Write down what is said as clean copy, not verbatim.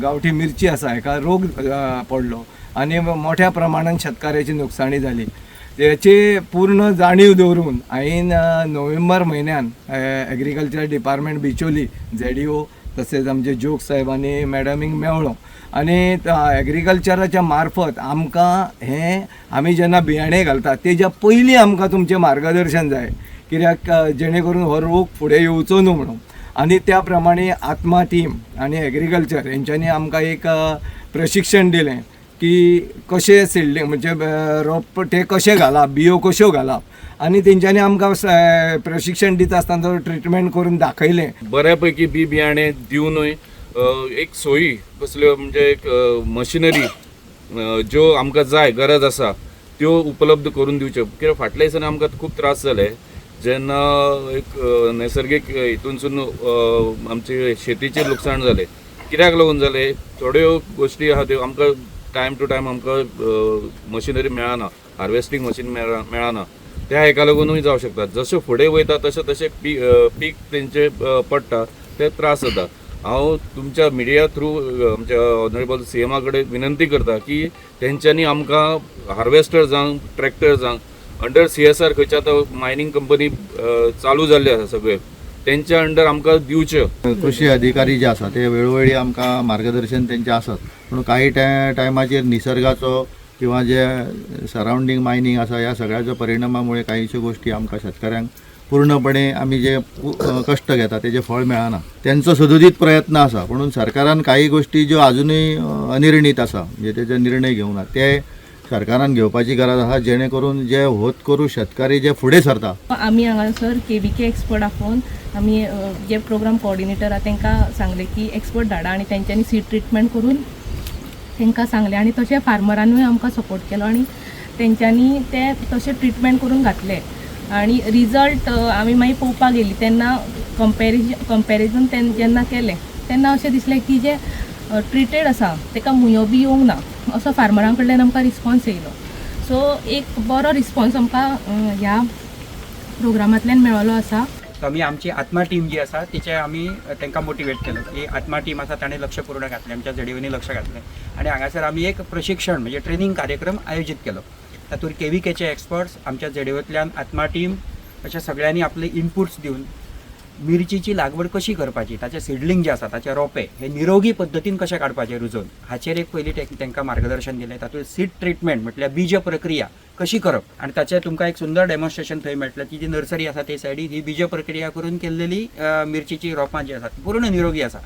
गांवठी मिरची आसा हेका रोग पडलो आनी मोठ्या प्रमाणान शेतकाऱ्याची नुकसाणी जाली. हेची पूर्ण जाणीव दवरून हांवें नोव्हेंबर म्हयन्यान एग्रीकल्चर डिपार्टमेंट बिचोली ZDO तसेच आमचे जोग साहेब आनी मॅडमींक मेवळो आनी एग्रीकल्चराच्या मार्फत आमकां हें आमी जेन्ना बियाणें घालता तेज्या पयलीं आमकां तुमचें मार्गदर्शन जाय, कित्याक जेणे करून हो रोग फुडें येवचो न्हू म्हणून. आनी त्या प्रमाणे आत्मा टीम आनी एग्रीकल्चर हेंच्यांनी आमकां एक प्रशिक्षण दिलें की कशें सिडलिंग म्हणजे रोप ते कशें घालप, बियो कश्यो घालप आनी तेंच्यांनी आमकां प्रशिक्षण दिता आसतना तो ट्रिटमेंट करून दाखयलें. बऱ्यापैकी बी बियाणे दिवनूय एक सोयी कसल्यो म्हणजे एक मशिनरी ज्यो आमकां जाय गरज आसा त्यो उपलब्ध करून दिवच्यो, कित्याक फाटल्या दिसांनी आमकां खूब त्रास जाले जेन्ना एक नैसर्गीक हितूनसून आमचे शेतीचें लुकसाण जालें. कित्याक लागून जालें, थोड्यो गोश्टी आहा त्यो आमकां टायम टू टायम आमकां मशिनरी मेळना, हार्वेस्टींग मशीन मेळना, त्या हेका लागूनूय जावं शकता. जशें फुडें वयता तशें तशें पीक तेंचे पडटा, ते त्रास जाता. हांव तुमच्या मिडिया थ्रू आमच्या ऑनरेबल सीएमा कडेन विनंती करता की तेंच्यांनी आमकां हार्वेस्टर जावं ट्रॅक्टर जावं अंडर CSR खंयच्या आतां मायनींग कंपनी चालू जाल्ले आसा सगळे तेंच्या अंडर आमकां दिवच्यो. कृषी अधिकारी जे आसा ते वेळोवेळी आमकां मार्गदर्शन तेंचें आसत, पूण काही टायमाचेर निसर्गाचो किंवा जे सरावंडींग मायनींग आसा ह्या सगळ्याचो परिणामामुळे काहीश्यो गोश्टी आमकां शेतकऱ्यांक पूर्णपणे आमी जे कश्ट घेता तेजें फळ मेळना. तेंचो सदोदीत प्रयत्न आसा, पूण सरकारान काही गोश्टी ज्यो आजुनूय अनिर्णीत आसा, म्हणजे तेजे निर्णय घेवंक ना, ते सरकारान घेवपाची गरज आसा, जेणे करून जे होत करू शेतकारी जे फुडें सरता. आमी हांगासर KVK expert आपोवन आमी जे प्रोग्राम कोऑर्डिनेटर आहा तांकां सांगलें की एक्सपर्ट धाडा आनी तेंच्यांनी सीड ट्रिटमेंट करून तांकां सांगलें आनी तशें फार्मरानूय आमकां सपोर्ट केलो आनी तेंच्यांनी ते तशें ट्रिटमेंट करून घातले आनी रिजल्ट आमी मागीर पळोवपाक गेली तेन्ना कंपेरिजन जेन्ना केलें तेन्ना अशें दिसलें की जे ट्रिटेड आसा ताका मुयो बी येवंक ना असो फार्मरां कडल्यान आमकां रिस्पोन्स येयलो. सो एक बरो रिस्पोन्स आमकां ह्या प्रोग्रामांतल्यान मेळ्ळो आसा. सो आमी आमची आत्मा टीम जी आसा तिचे आमी तांकां मोटिवेट केलो की आत्मा टीम आसा ताणें लक्ष पूर्ण घातलें, आमच्या झडीवनी लक्ष घातलें आनी हांगासर आमी एक प्रशिक्षण म्हणजे ट्रेनींग कार्यक्रम आयोजीत केलो. तातूंत केवीकेचे एक्सपर्ट्स, आमच्या झडीवोंतल्यान आत्मा टीम, अशा सगळ्यांनी आपले इनपुट्स दिवन मिरचीची लागवड कशी करपाची, ताचे सिडलिंग जे आसा ताचे रोपे हे निरोगी पद्दतीन कशे काडपाचे रुजोवन हाचेर एक पयलीं तांकां मार्गदर्शन दिलें. तातूंत सीड ट्रिटमेंट म्हटल्यार बीज प्रक्रिया कशी करप आनी ताचें तुमकां एक सुंदर डेमॉन्स्ट्रेशन थंय मेळटलें. ती जी नर्सरी आसा ते सायडीन ही बीज प्रक्रिया करून केल्लेली मिरचीची रोपां जी आसात पूर्ण निरोगी आसा.